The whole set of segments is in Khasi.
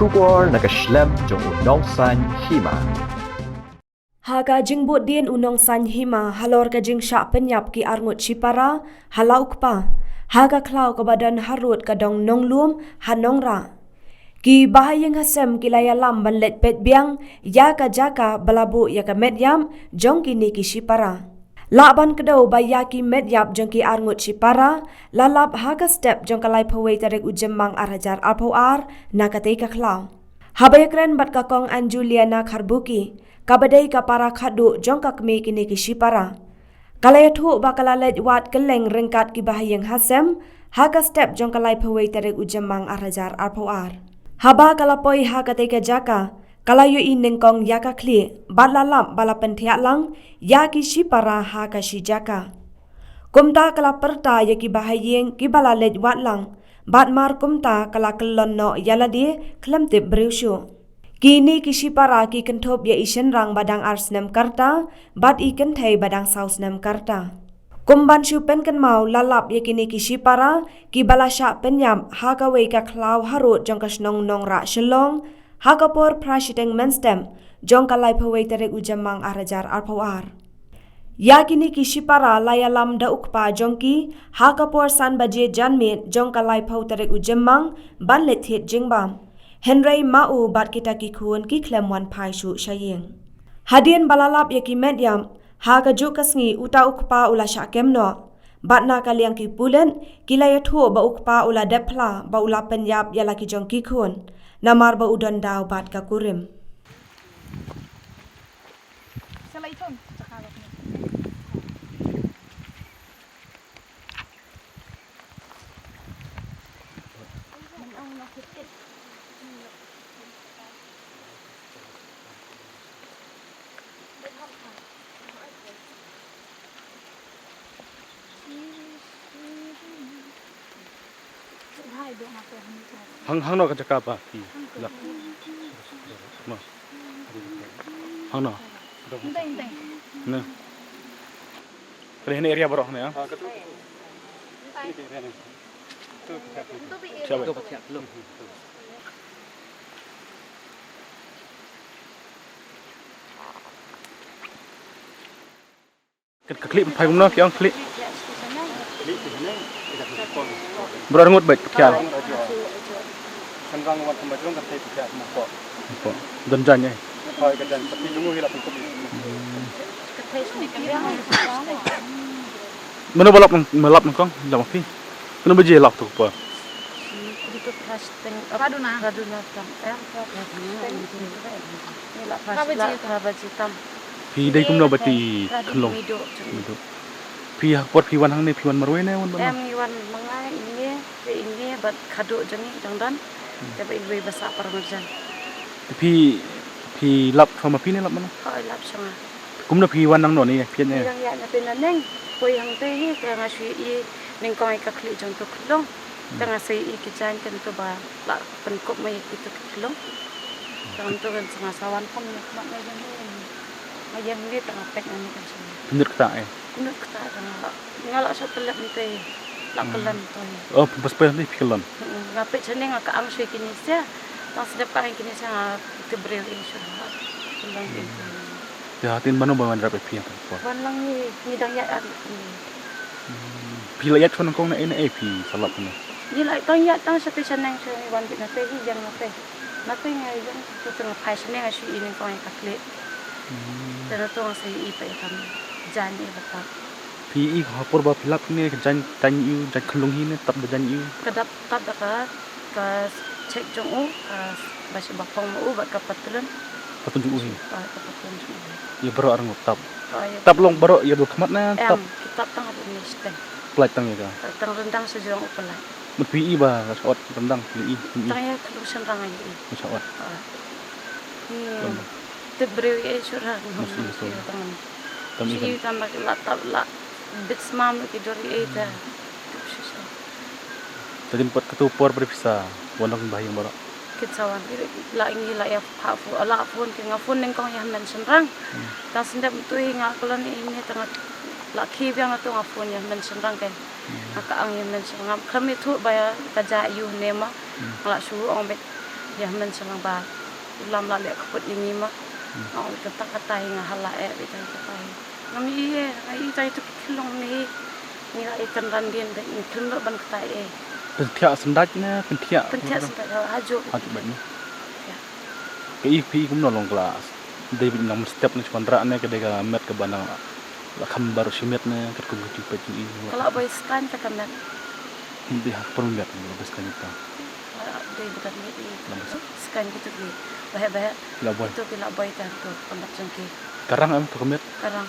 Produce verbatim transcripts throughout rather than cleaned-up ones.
Khubor na ka shlem jong u Nongsaiñ Hima. Ha ka jingbud dien u Nongsaiñ Hima halor ka jingshah pynïap ki arngut shipara ha la u kpa ha ka khlaw kaba don harud ka dong Nonglum ha Nongrah. Ki bahaïing hasem ki la ïalam ban leit peit biang ïa ka jaka ba la buh ïa ka met ïap jong kine ki shipara. Lah ban kdew ba ïa ki met ïap jong ki arngut shipara la lap ha ka step jong ka laiphew wei tarik u Jymmang ar hajar arphew ar na katei ka khlaw. Haba ïakren bad ka Kong Anjuliana Kharbuki, kaba dei ka para khadduh jong ka kmie kine ki shipara, ka la ïathuh ba ka la leit wad kylleng ryngkat ki bahaïing hasem ha ka step jong ka laiphew wei tarik u Jymmang ar hajar arphew ar. Haba ka la poi ha katei ka jaka, ka la ïohi nyngkong ïa ka khlieh bad la lap ba la pynthiah lang ïa ki shipara ha ka shi jaka. Kumta ka la pyrta ïa ki bahaïing kiba la leit wad lang bad mar kumta ka la kyllon noh ïa lade khlem tip briew shuh. Kine ki shipara ki kynthup ïa i shynrang ba dang ar snem ka rta bad i kynthei ba dang saw snem ka rta. Kum ban shu pynkynmaw, la lap ïa kine ki shipara kiba la shah pynïap ha kawei ka khlaw harud jong ka shnong Nongrah Shillong ha ka por phra shiteng mynstep jong ka laiphew wei tarik u Jymmang ar hajar arphew ar. Ïa kine ki shipara la ïalam da u kpa jong ki ha ka por san baje janmiet jong ka laiphew tarik u Jymmang ban leit thied jingbam. Hynrei ma u bad kita ki khun ki khlem wan phai shuh sha ïing. Hadien ba la lap ïa ki met ïap, ha kajuh ka sngi uta u kpa u la shah kem noh. Bad na ka liang ki pulit ki la ïathuh ba u kpa u la dep phla ba u la pynïap ïa la ki jong ki khun namar ba u don daw bad ka kurim. Hang, hangno ka jaka ba phi lap? No. Hangno? Na. Ka dei hane area baroh hane, ah? Siapa? Ka, ka khlieh phai kumno, phi ong khlieh? Baroh arngut beit, phi ong. Shynrang wan kumba jrong ka thei phi ong. Don jaiñ, eh. Hooid, ka jaiñ, ka phi jong u hi la pynkup. Mano ba lap nang, ba lap nang kong, lap ma phi? Kano baje lap tu pa? Kumtu phra shiteng, eh, phra duna. Phra duna tam, eh, phra duna. Ni la phra, phra baje, la phra baje tam. Phi dei kumno ba ti khyllung? Mido. Mido. Phi ha ka por phi wan hangne phi wan marwei ne wan ban? Em, ngi wan ma nga, i ngi, i ngi bad khadduh jong ngi dang don. Hmm. Te ba iwei ba sah para marjan. Te phi, phi lap shuwa ma phi ne lap mano? Hooid, lap shuwa nga. Kumno phi wan nangno ne phi ne? Ngi dang ïaid na phi naneng. Poi hangtei hi te nga shu ïohi nyngkong ïa ka khlieh jong tu khyllung. Te nga sa ïohi ki jaiñ kyntu ba la pynkup ma ïa kitu ki khyllung. Te hangtu kan sa nga sa wan kham ïa khmat nga ïeng hi. Nga ïeng hi te nga peit nga ne kan sa. Pynjot kata eh. Pynjot kata te nga la, nga la shu tyllep hangtei. La kyllon to hi. Oh, pas pas ni phi kyllon. Hmm, nga peit shane nga ka ang shu ïa kine sia. Tang sdep ka ang ïa kine sia nga tip briew ïa shu. Kyllon ïa. Te hadien mano ba wan ïarap ïa phi ha ka por? Wan lang ngi, ngi dang ïaid ar ngi. Hmm. Phi la ïaid shuwa nyngkong na ei na ei phi sa lap kumne? Ngi la tang ïaid tang shatei shaneng shuwa ngi wan beit na tei hi ïeng na tei. Na tei nga ïeng tu teng phai shaneng nga shu i nyngkong ïa ka khlieh. Hmm. Te na tu nga sa i peit ïa ka jaiñ ïa ka tap. Phi i ha por ba phi lap ne ka jaiñ, jaiñ ïu, jaiñ khyllung hi ne tap da jaiñ ïu? Ka dap tap da ka Ka check jong u, ka ba shi ba phong ma u, bad ka patlun. Patlun jong u hi. Ah, ka patlun jong u. Ïa baroh arngut tap. Ah, ïa. Tap long baroh ïa dul khmat ne tap? Em, ki tap tang ha dei shiteng. Pynlait tang ïa ka. Tang ryndang sha jrong u pynlait. Mut phi i ba la shah ot ryndang phi i, phi i. Tang ïa khyllung shynrang ïa i. La shah ot. Ah. Hmm. Tip briew ïa i shuh ra. Mas i shuh. Tang. Tang i. Shi tang ba la tap la bit smam ki dur ïa i ta. Tip shuh shuh. Te dei pat katu por ba phi sa wan long bahaïing baroh? Kin sa wan, la ngi la ïa phah phone, la phone ki, nga phone nyngkong ïa hynmen shynrang. Hmm. Tang sngap tu hi nga khlem ïa ine tang la khie biang tu nga phone ïa hynmen shynrang kein. Hmm. Nga ka ang ïa hynmen shynrang. Ngam khlem ïathuh ba ïa ka jia ïa u ne ma. Hmm. Nga la shu ong beit. Ïa mynshwa lang ba u Lam la leh kput ïa ngi ma. Nga ong kata kata hi nga hala eh ïa kata hi. Ngam i eh, nga i tai tu ki khyllung ni. Ngi la i tynran dien da ngi khyllung ban kata eh. Pynthiah syndait ne pynthiah. Pynthiah syndait ha ju. Ha ju bad ni. Ka i phi kumno long kla. David nang step ne chwan rak ne ka dei ka met ka ba nang la kham bar shimet ne katkum ka ju pet ju i. Ka la bai stan ka ka met. Bi ha pun met la bai stan ta. Dei ba ka met i. Scan ki tu ki. Bah bah. La bai. Tu ki la bai ta tu pambat jong ki. Karang em tu ka met. Karang.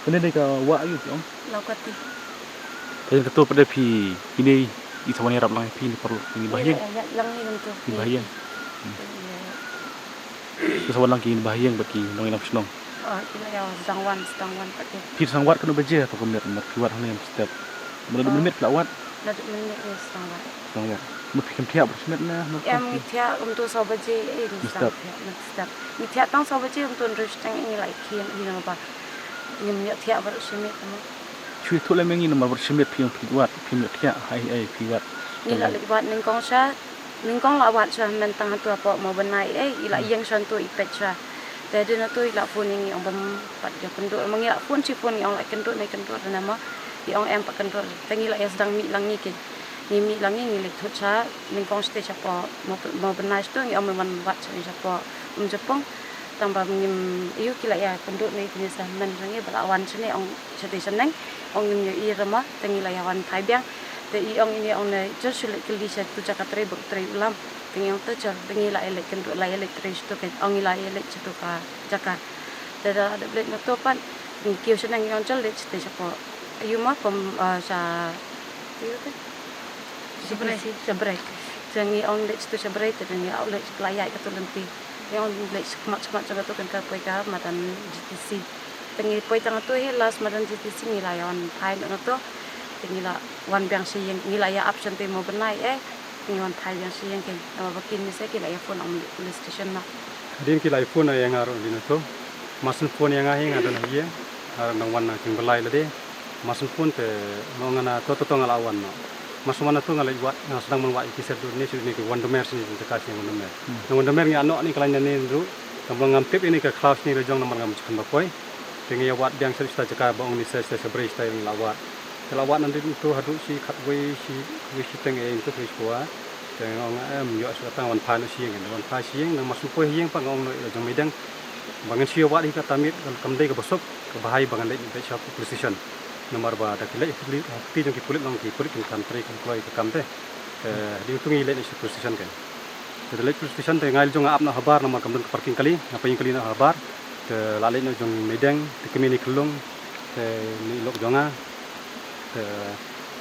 Kane dei ka wah ïu ti ong. Lau kati. Ka ïing tu pada phi ini i sawan ïarap lang phi ni paralok ini bahaïing. Ïa lang ni tu. Ini bahaïing. Ïa. Ki sawan lang ki ini bahaïing bad ki nongïalam shnong. Oh, ki la ïa sdang wan, sdang wan pat ki. Phi sdang wad kano baje ha to ka met, mat phi wad hangne step. Mula dum met phi la wad. Na dum met ni sdang wad. Sdang wad. Mut phi khem thiah bad shimet na. Em ngi thiah um tu saw baje eh ngi sdang thiah, ngi step. Ngi thiah tang saw baje um tu nrus tang ngi la i khim ngi na ba. Ngim ïoh thiah baroh shi miet mo. Shu ïathuh lem ïa ngi namar baroh shi miet phi ïoh phi wad, phim ïoh thiah, ha ei ei phi wad. Ngi la leit wad nyngkong sha, nyngkong la wad sha mynta hangto hapoh Mawbynai ei, i la ïeng sha hangto i peit sha. Te hadien hangto i la phone ïa ngi ong bym pat ïoh kynduh, ma ngi la phone shi phone ngi ong la kynduh ne kynduh ne mo. I ong em pat kynduh. Te ngi la ïa sdang mih lang ngi ki. Ngi mih lang ngi ngi leit thut sha nyngkong shatei shapoh Maw, Mawbynai shato ngi ong men wan wad sha shapoh Umjapong. Tang ba ngim ïoh ki la ïa kynduh ne kine sa men jong ngi ba la wan shane ong shatei shaneng ong ngim ïoh i rama te ngi la ïa wan phai biang. Te i ong ine ong ne jor shu leit kylli sha tu jaka trei ba u trei u Lam. Te ngi ong te jor te ngi la ïa leit kynduh la ïa leit trei shato ka ong ngi la ïa leit shato ka jaka. Te da dep leit na to pat ngi kiew shaneng ngi ong jor leit shatei shapoh. Ayu ma pom, ah, sha, ayu te? Sha brei. Sha brei. Te ngi ong leit shato sha brei te ngi ong leit la ïaid kato lynti. Ngi ong leit shakmat shakmat jong kato kan ka poi ka madan G T C. Te ngi poi tang kato hi last madan G T C ngi la ïa wan phai noh na to. Te ngi la wan biang sha ïing ngi la ïa ap sha te Mawbynai eh. Ngi wan phai biang sha ïing kein. Namar ba kin ngi sa ki la ïa phone ong police station noh. Hadien ki la ïa phone ïa nga ruh hadien to. Mar shu phone ïa nga hi nga don ha ïing. Nga ruh nang wan nang jingblai lade. Mar shu phone te nga ong nga na to to to nga la wan noh. Mar shu wan na to nga leit wad nga sdang ban wad ïa ki sher dur ne shu ne ki Wandamer sini jaka sini Wandamer. Nang Wandamer ngi ïa noh ni ka lain ne ruh. Tang ba ngam tip ïa ni ka khlaw sini la jong namar ngam ju khan ba poi. Te ngi ïa wad biang sha sha jaka ba ong ni sha sha sha brei sha ngi la wad. Te la wad nang dei to haduh shi khatwei shi khatwei shiteng eh to khatwei shiphew. Te nga ong em ïoh shu tang wan phai noh shi ïing, wan phai shi ïing, nang mar shu poi ha ïing pat nga ong noh ïa la jong meideng. Ba ngan shu ïa wad hi kata miet kam dei kaba suk, kaba bha hi ba ngan leit beit sha police station. Namar ba da ki leit ha kti jong ki pulit long ki pulit kin kam trei kam kloi ka kam te. Te hadien to ngi leit na sha police station kein. Te da leit police station te nga la jong nga ap noh habar namar kam don ka parking kali, nga pynïeng kali noh habar. Te la leit noh jong meideng, te kmie ne khyllung, te ne i lok jong nga. Te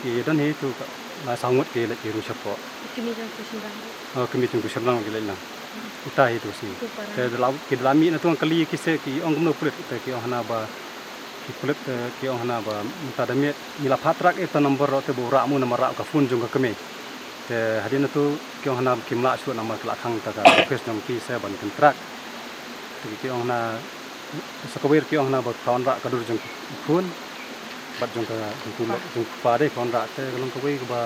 ki don hi tu ka la saw ngut ki leit ki rung shapoh. Kmie jong tu shynrang. Oh, kmie jong tu shynrang ki leit lang. Uta hi tu sngi. Te da la ki da la mih na tu nga kylli ki se ki ong kumno pulit te ki ong hana ba ki pulit te ki ong hana ba mynta da miet ngi la phah track ïa uta number ruh te ba u rah mo namar rah ka phone jong ka kmie. Te hadien nangtu ki ong hana ba kim lah shuh namar ki la khang ta ka office jong ki se ban kin track. Te ki ong hana sa kawei ki ong hana ba ka wanrah ka dur jong ki khun bad jong ka jong tu jong pa de ka wanrah te ka long kawei kaba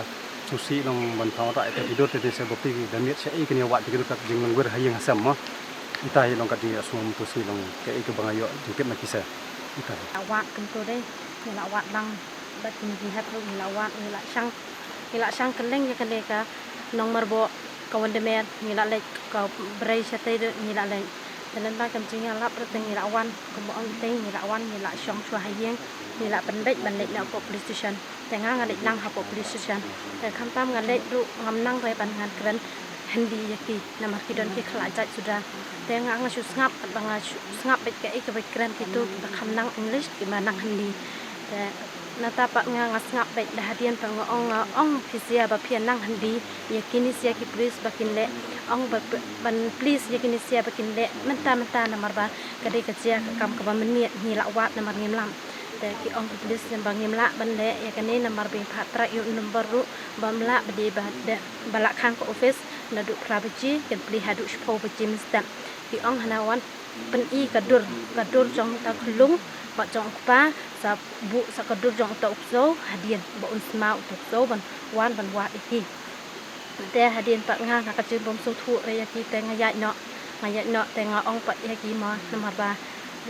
sngewsih long ban ka wanrah ïa ka ki dur te se ba phi da miet sha ei kin ïa wad ïa ki dur ka jinglong wir ha ïing ha sem ma. Ita hi long ka jingiasngewthuh sngewsih long kaei kaba nga ïoh jingtip na ki se. Ita hi. Wad kumto de ngi la wad lang. Bad ngi hap ruh ngi la wad ngi la shang ngi la shang kylleng ïa kane ka nongmarboh ka Wandamer ngi la leit ka brei shatei de ngi la leit. Te nangta kam jingïalap ruh te ngi la wan kumba ong te ngi la wan ngi la shong shuwa ha ïing ngi la pynbeit ban leit na hapoh police station. Te nga nga leit lang hapoh police station te khamtam nga leit ruh ngam nang re ban ngan kren Hindi ïa ki namar ki don ki khlad jait suda. Te nga nga shu sngap bad ba nga shu sngap bad kaei kaba kren kitu kiba kham nang English kiba nang Hindi. Te nangta pat nga nga sngap bad da hadien pat nga ong nga ong phi sia ba phi nang Hindi ïa kine sia ki police ba kin leh ong ba ban police ïa kine sia ba kin leh mynta mynta namar ba ka dei ka jia ka kam kaba mynmiet ngi la wad namar ngim lah. Te ki ong ki police ba ngim lah ban leh ïa kane namar ba ngi phah track ïa u number ruh bym lah ba dei ba dei ba la khang ka office naduh phra baje kan plie haduh shiphew baje mynstep. Ki ong hana wan pyni ka dur ka dur jong uta u khyllung bad jong u kpa sa buh sa ka dur jong uta u ksew hadien ba un sma uta u ksew ban wan ban wad ïa ki. Te hadien pat nga, nga ka jingbym sngewthuh re ïa ki, te nga ïaid noh, nga ïaid noh te nga ong pat ïa ki mo, namar ba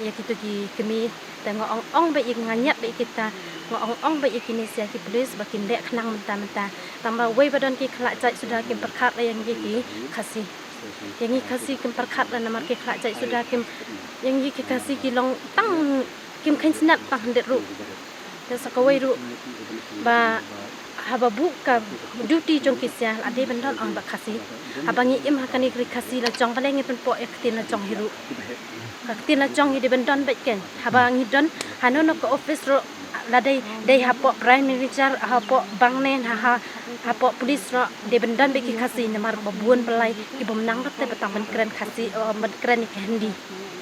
ïa kito ki kmie, te nga ong ong beit ïa ki, nga ñiad beit kita, nga ong ong beit ïa kine sha ki pulit ba kin leh khnang mynta mynta. Tang ba wei ba don ki khlad jait suda kim pyrkhat re ïa ngi ki Khasi. Ïa ngi Khasi kim pyrkhat re, namar ki khlad jait suda kim, ïa ngi ki Khasi ki long tang kim kheiñ snap tang hyndet ruh. Te sa kawei ruh ba haba buh ka duty jong ki sha, la dei ban don ong ba Khasi. Haba ngi im ha kane ka ri Khasi la jong, balei ngi pynpoh ïa ka ktien la jong hi ruh? Ka ktien la jong hi dei ban don beit kein. Haba ngi don hano hano ka office ruh, la dei dei hapoh Prime Minister, hapoh bank ne ha, ha hapoh pulit ruh dei ban don beit ki Khasi, namar ba bun ba lai ki bym nang te ba tang ban kren Khasi, eh, ban kren ïa ka Hindi.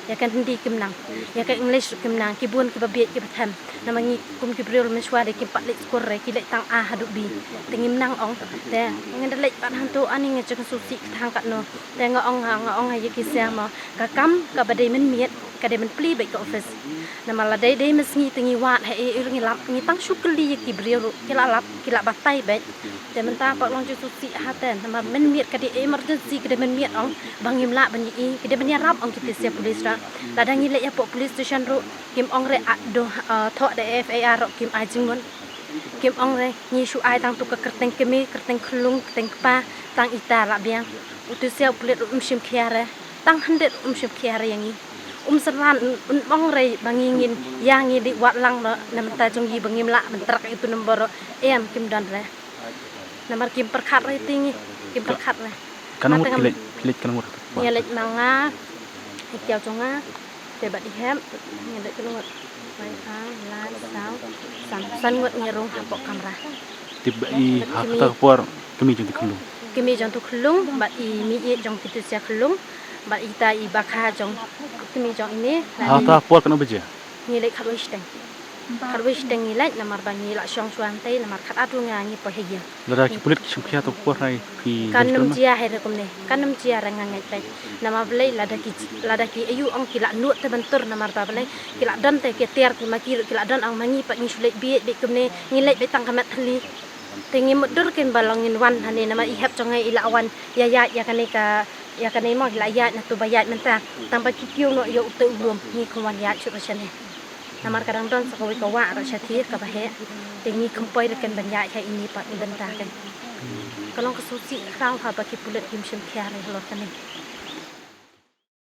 Ïa ka Hindi kim nang, ïa ka English ruh kim nang, ki bun kiba bieit kiba them. Namar ngi kum ki briew mynshuwa de kim pat leit skul re, ki leit tang A haduh B. Te ngim nang ong, te ngan da leit pat hangto, ani nga jong sngewsih ka thang katno. Te nga ong, nga ong ïa ki sha mo, ka kam kaba dei mynmiet ka dei ban plie beit ka office. Namar la dei dei mynsngi te ngi wad ha ei ei ruh ngi lap, ngi tang shu kylli ïa ki briew ruh, ki la lap, ki la batai beit. Te mynta pat long jingsngewsih ha te, namar mynmiet ka dei emergency, ka dei mynmiet ong ba ngim lah ban ïohi, ka dei ban ïarap ong kito sha pulit ruh. Lada ngi leit hapoh police station ruh kim ong re, ah, doh, ah, thoh da F I R ruh kim ai jingmut. Kim ong re, ngi shu ai tang tu ka kyrteng kmie, kyrteng khyllung, kyrteng kpa, tang ita la biang. Uto sha u pulit ruh um shim khia re, tang hyndet um shim khia re ïa ngi. Um synran, um ong re ba ngi ngin ïa ngi dei wad lang ruh na bynta jong ngi ba ngim lah ban track ïa uto u nombor ruh, em, kim don re. Namar kim pyrkhat re te ngi, kim pyrkhat re. Katno ngut phi leit, phi leit katno ngut? Ngi leit ma nga, i kiaw jong nga, te bad i hep, ngi leit katno ngut? Wei, ar, lai, saw, san, san ngut ngi rung hapoh kamra. Te bad i ha kata ka por kmie jong uto u khyllung. Kmie jong uto u khyllung bad i mei jong kito sha khyllung bad ita i bakha jong kmie jong ine. Ha kata ka por katno baje? Ngi leit khatwei shiteng. Khatwei shiteng ngi leit namar ba ngi la shong shuwa hangtei namar khatar tu nga ngi poi ha ïing. Lada ki pulit ki shim khia tu por hai ki kan nym jia hai re kumne. Kan nym jia re nga ngeit beit. Namar balei lada ki, lada ki aiu ong ki la nud te ban tur namar ba balei ki la don te ki tiar ki ma ki ruh ki la don ong ma ngi pat ngi shu leit bieit beit kumne ngi leit beit tang ka met thylli. Te ngi mutdur kein ba long ngin wan hangne namar i hep jong nga i la wan ïa ïaid ïa kane ka, ïa kane mo i la ïaid na tu ba ïaid mynta. Tang ba ki kiew noh ïa uto u lum ngi kham wan ïaid shuh ba shane. Namar ka dang don sa kawei ka wah ruh sha thied kaba heh. Te ngi kham poi ruh kein ban ïaid ha ine pat i bynta kein. Ka long ka sngewsih khraw haba ki pulit kim shim khia re halor kane.